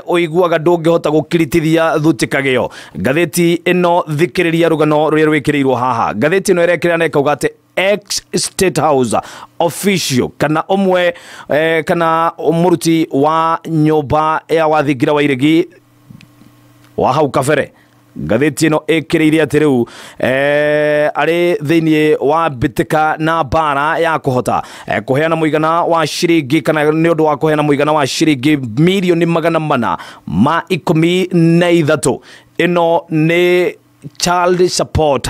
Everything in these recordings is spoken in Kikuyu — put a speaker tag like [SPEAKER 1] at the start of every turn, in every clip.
[SPEAKER 1] Ũiguaga ndũngĩhota gũkiritithia thuti kagĩo. Ngathĩti ĩno, thikĩrĩria rũgano rũrĩa rwĩkĩrĩirwo haha. Ngathĩti ĩno ĩrekĩra na ĩkauga atĩ ex State House official kana ũmwe kana mũruti wa nyũmba ya wathingira wa iregi wa hau kabere, ngathĩti ĩno ĩkĩrĩire atĩ rĩu arĩ thĩinĩ wa mbĩtĩka na mbara ya kũhota kũheana mũigana wa ciringi, kana nĩ ũndũ wa kũheana mũigana wa ciringi mirioni 413. Ĩno nĩ child support,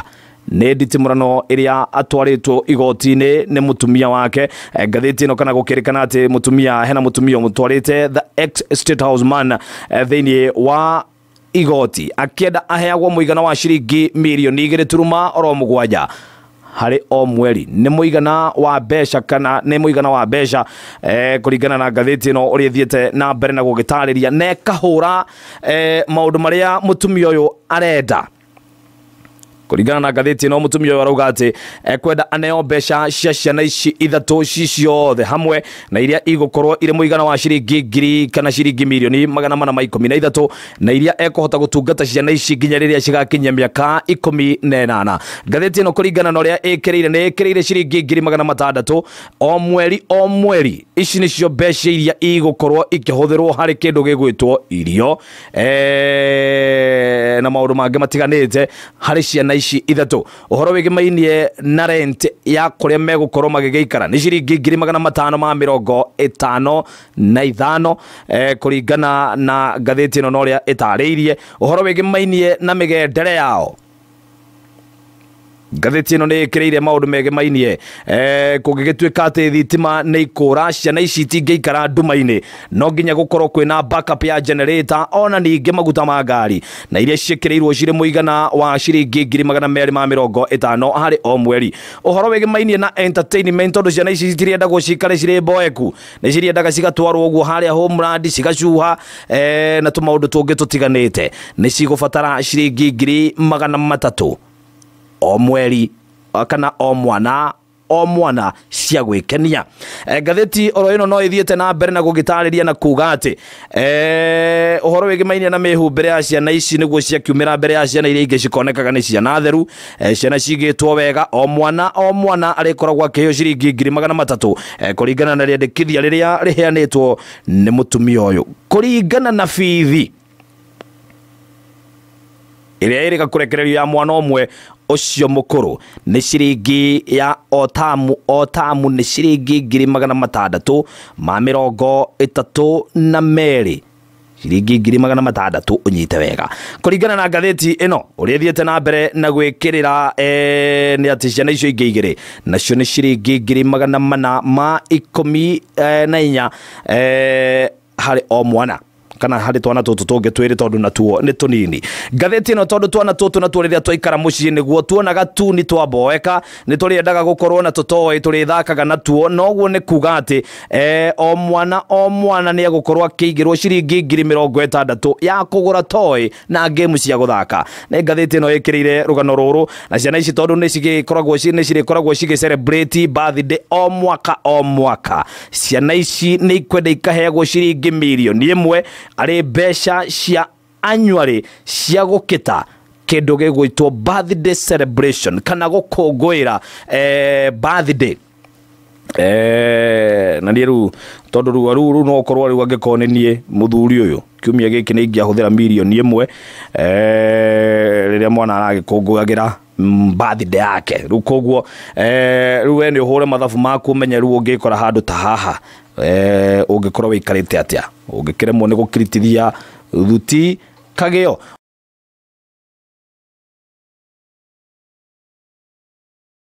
[SPEAKER 1] nĩ nditimũrano ĩrĩa atwarĩtwo igoti-inĩ nĩ mũtumia wake. Ngathĩti ĩno kana gũkĩrĩkana atĩ mũtumia, hena mũtumia ũmũtwarĩte the ex State House man thĩinĩ wa igoti, akĩenda aheagwo mũigana wa ciringi mirioni 2.7 harĩ o mweri. Nĩ mũigana wa mbeca, kana nĩ mũigana wa mbeca kũringana na ngathĩti ĩno ũrĩa ĩthiĩte na mbere na gũgĩtarĩria na ĩkahũra maũndũ marĩa mũtumia ũyũ arenda. Kũringana na ngathĩti ĩno, mũtumia ũyũ arauga atĩ ekwenda aneo mbeca cia ciana ici ithatũ ci ciothe hamwe, na iria igũkorwo irĩ mũigana wa ciringi ngiri kana ciringi mirioni 413, na iria ekũhota gũtungata ciana ici nginya rĩrĩa cigakinyia mĩaka 18. Ngathĩti ĩno, kũringana na ũrĩa ĩkĩrĩire, nĩ ĩkĩrĩire ciringi 600,000 o mweri o mweri. Ici nĩcio mbeca iria igũkorwo ikĩhũthĩrwo harĩ kĩndũ gĩgwĩtwo irio na maũndũ mangĩ matiganĩte harĩ ciana ici ithatũ. Ũhoro wĩgĩmainie na rent ya kũrĩa megũkorwo magĩgĩikara nĩ ciringi 555,000 kũringana na ngathĩti ĩno na ũrĩa ĩtarĩirie. Ũhoro wĩgĩmainie na mĩgendere yao, ngathĩti ĩno nĩ ĩkĩrĩire maũndũ megemainie kũngĩgĩtuĩka atĩ thitima nĩ ikũra, ciana ici itingĩikara nduma-inĩ, no nginya gũkorwo kwĩna backup ya generator, ona ningĩ maguta ma ngari, na iria ciĩkĩrĩirwo cirĩ mũigana wa ciringi 250,000 harĩ o mweri. Ũhoro wĩgĩmainie na entertainment, tondũ ciana ici citirendagwo cikare cirĩ mboeku, nĩ cirĩendaga cigatwarwo ũguo harĩa homeland cigacuha na tũmaũndũ tũngĩ tũtiganĩte, nĩ cigũbatara ciringi 300,000 o mweri kana o mwana o mwana cia gwĩkenia. Ngathĩti oro ĩno no ĩthiĩte na mbere na gũgĩtarĩria na kuga atĩ ũhoro wĩgĩmainie na mĩhumbĩre ya ciana ici, nĩguo ciakiumĩra mbere ya ciana iria ingĩ cikonekaga nĩ ciana theru, ciana cigĩtwo wega, o mwana o mwana arĩkoragwo akĩheo ciringi 300,000 kũringana na rĩandĩkithia rĩrĩa rĩheanĩtwo nĩ mũtumia ũyũ. Kũringana na bithi ĩrĩa ĩrĩga kũrekererio ya mwana ũmwe ũcio mũkũrũ nĩ ciringi ya o tamu o tamu nĩ ciringi 632,000, ciringi 600,000. Ũnyite wega, kũringana na ngathĩti ĩno ũrĩa ĩthiĩte na mbere na gwĩkĩrĩra nĩ atĩ ciana icio ingĩ igĩrĩ nacio nĩ ciringi 414,000 harĩ o mwana, kana harĩ twana tũtũ tũngĩ twĩrĩ, tondũ natuo nĩ tũnini. Ngathĩti ĩno, tondũ twana tũtũ natuo rĩrĩa twaikara mũciĩ nĩguo tuonaga tu nĩ twamboeka, nĩ tũrĩendaga gũkorwo na tũtoĩ tũrĩthakaga natuo. Noguo nĩ kuga atĩ o mwana o mwana nĩ egũkorwo akĩigĩrwo ciringi 60,000 ya kũgũra toy na game cia gũthaka. Nĩ ngathĩti ĩno ĩkĩrĩire rũgano rũrũ. Na ciana ici, tondũ nĩ cigĩkoragwo nĩ cirĩkoragwo cigĩ celebrate birthday o mwaka o mwaka, ciana ici nĩ ikwenda ikaheagwo ciringi 1 mirioni arĩ mbeca cia annually cia gũkĩta kĩndũ gĩgwĩtwo birthday celebration kana gũkũngũĩra birthday. Na niĩ rĩu, tondũ rĩu rĩu rĩu no ũkorwo rĩu angĩkorwo nĩ niĩ mũthuri ũyũ, kiumia gĩkĩ nĩ ingĩahũthĩra 1 mirioni rĩrĩa mwana aragĩkũngũagĩra birthday yake. Rĩu koguo rĩu we nĩ ũhũre mathabu maku, ũmenye rĩu ũngĩkora handũ ta haha ũngĩkorwo wĩikarĩte atĩa, ũngĩkĩremwo nĩ gũkiritithia thuti kagĩo.